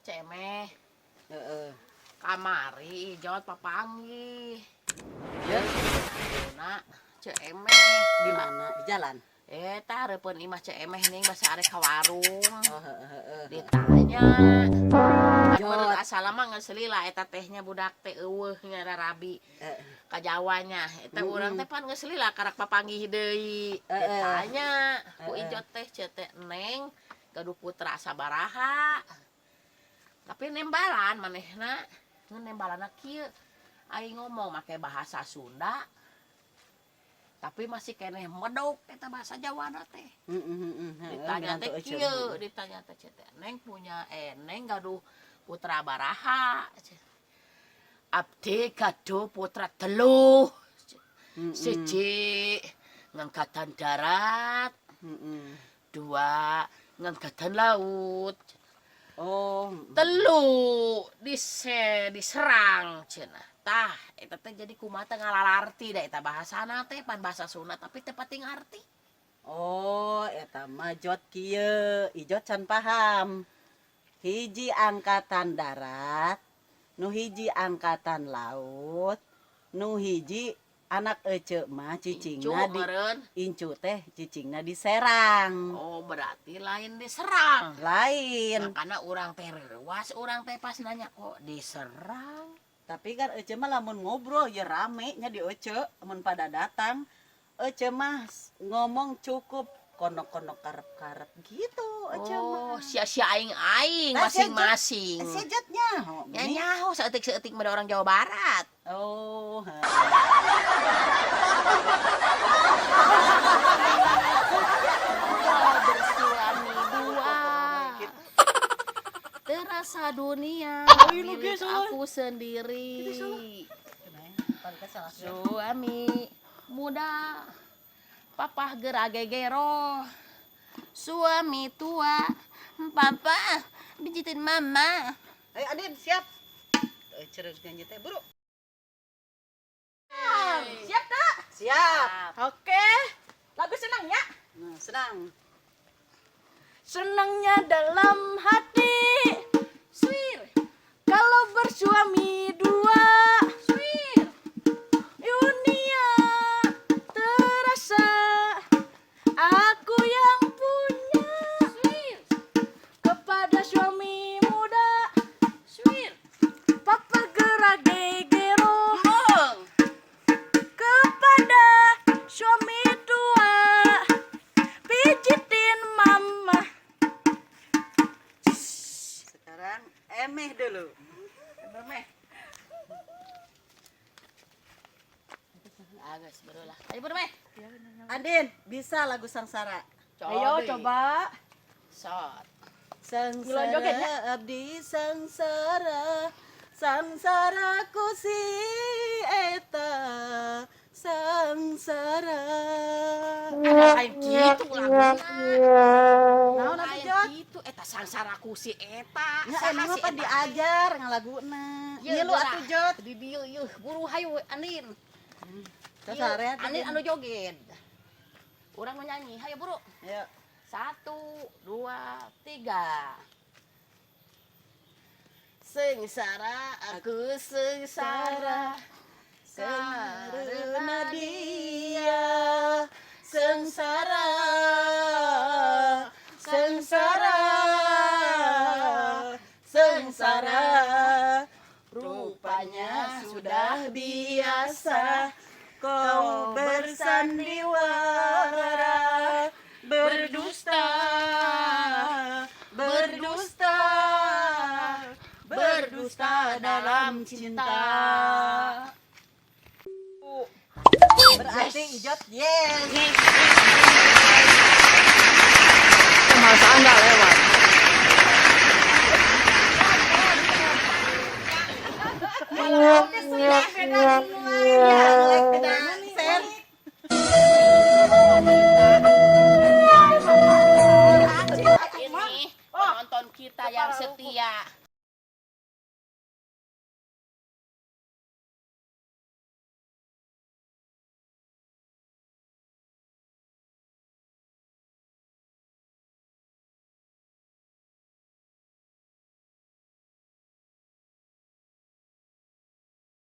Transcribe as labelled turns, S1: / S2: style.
S1: Cemeh.
S2: Heeh.
S1: Kamari Ijot papanggih.
S2: Ya.
S1: Ayeuna Ceu Emeh.
S2: Di mana? Di jalan.
S1: Eta hareupeun imah Ceu Emeh ning basa arek ka warung.
S2: Oh, heeh heeh.
S1: Ditanya.
S2: Jot.
S1: Menurut asal mah geus lila eta tehnya budak teh eueuh nya rarabi.
S2: Heeh.
S1: Ka Jawanya eta urang teh pan geus lila karak papanggih deui.
S2: Heeh.
S1: Ditanya ku
S2: Heeh.
S1: Ijot teh Ceu teh Neng gaduh putra sabaraha. Tapi nembalan manehna, ngan nembalanna kieu. Aing ngomong make bahasa Sunda. Tapi masih keneh medok eta bahasa Jawana teh.
S2: Heeh heeh heeh.
S1: Ditanya teh kieu, ditanya teh Ceu teh Neng punya Neng gaduh putra baraha. Abdi gaduh putra telu. Siji ngangkatan darat,
S2: Heeh.
S1: dua ngangkatan laut.
S2: Oh,
S1: Telu diserang cenah. Tah, eta teh jadi kumaha teh ngalalarti da eta bahasana teh pan bahasa Sunda tapi teu pati ngarti.
S2: Oh, eta mah Jot kieu, Ijot can paham. Hiji angkatan darat, nu hiji angkatan laut, nu hiji anak ece mah
S1: Incu
S2: cicingna di
S1: meureun.
S2: Incu teh cicingna di Serang.
S1: Oh, berarti lain diserang.
S2: Lain.
S1: Makana urang teh reuas, urang teh pas nanya kok diserang.
S2: Tapi kan ece mah lamun ngobrol ya rame nya di ece, mun pada datang. Ece mah ngomong cukup kono-kono karep-karep gitu ece
S1: Oh,
S2: mah.
S1: sia-sia aing-aing
S2: Nah, sia
S1: masing-masing.
S2: Si Jotnya. Oh,
S1: Nya
S2: gini.
S1: nyaho saeutik-saeutik mah orang Jawa Barat.
S2: Oh, heeh.
S1: Kau bersuami dua. Terasa dunia milik aku sendiri. Suami muda, papah geura gegero. Suami tua, papa pijitin mama.
S2: Ayo Adin, siap. Cereg nyanyi teh, buru.
S3: Siap tak?
S2: Siap.
S3: Oke. Lagu senang ya?
S2: Nah, senang.
S3: Senangnya dalam hati.
S1: Swir,
S3: Kalau bersuami dua.
S1: swir.
S3: Dunia terasa aku yang punya.
S1: Swir,
S3: Kepada suami muda.
S1: swir.
S3: Papa gerak gegero.
S1: Mong.
S3: Kepada suami tua. Pijitin mama.
S2: Sekarang emeh dulu.
S1: Bermeh. Agus, barulah. Ayo bermeh.
S2: Adin, bisa lagu Sangsara.
S3: Ayo coba.
S1: Sot.
S2: Sengsara
S3: joget, ya?
S2: abdi sengsara, sengsara ku si eta sengsara.
S1: Ada lain gitu laguna.
S2: Naon atuh
S1: Lain
S2: Jot?
S1: gitu eta sangsara ku si eta.
S2: Nya
S1: Saha
S2: emang
S1: si
S2: apa
S1: eta?
S2: diajar ngalaguna.
S1: Ye,
S2: Ngilu
S1: geura.
S2: atuh Jot.
S1: Di dieu yeuh, buru hayu Andin.
S2: Terus
S1: Ieu,
S2: area
S1: Andin anu joget. Urang mau nyanyi, hayu buru.
S2: Ayo.
S1: 1, 2, 3. Sengsara aku sengsara
S2: Karena dia sengsara, sengsara, sengsara. Rupanya sudah biasa kau bersandiwara, berdusta, berdusta, berdusta dalam cinta. Berarti Ijot yes.
S4: Masa nggak lewat.
S2: Ya, beda sen.
S1: Ini penonton kita yang setia.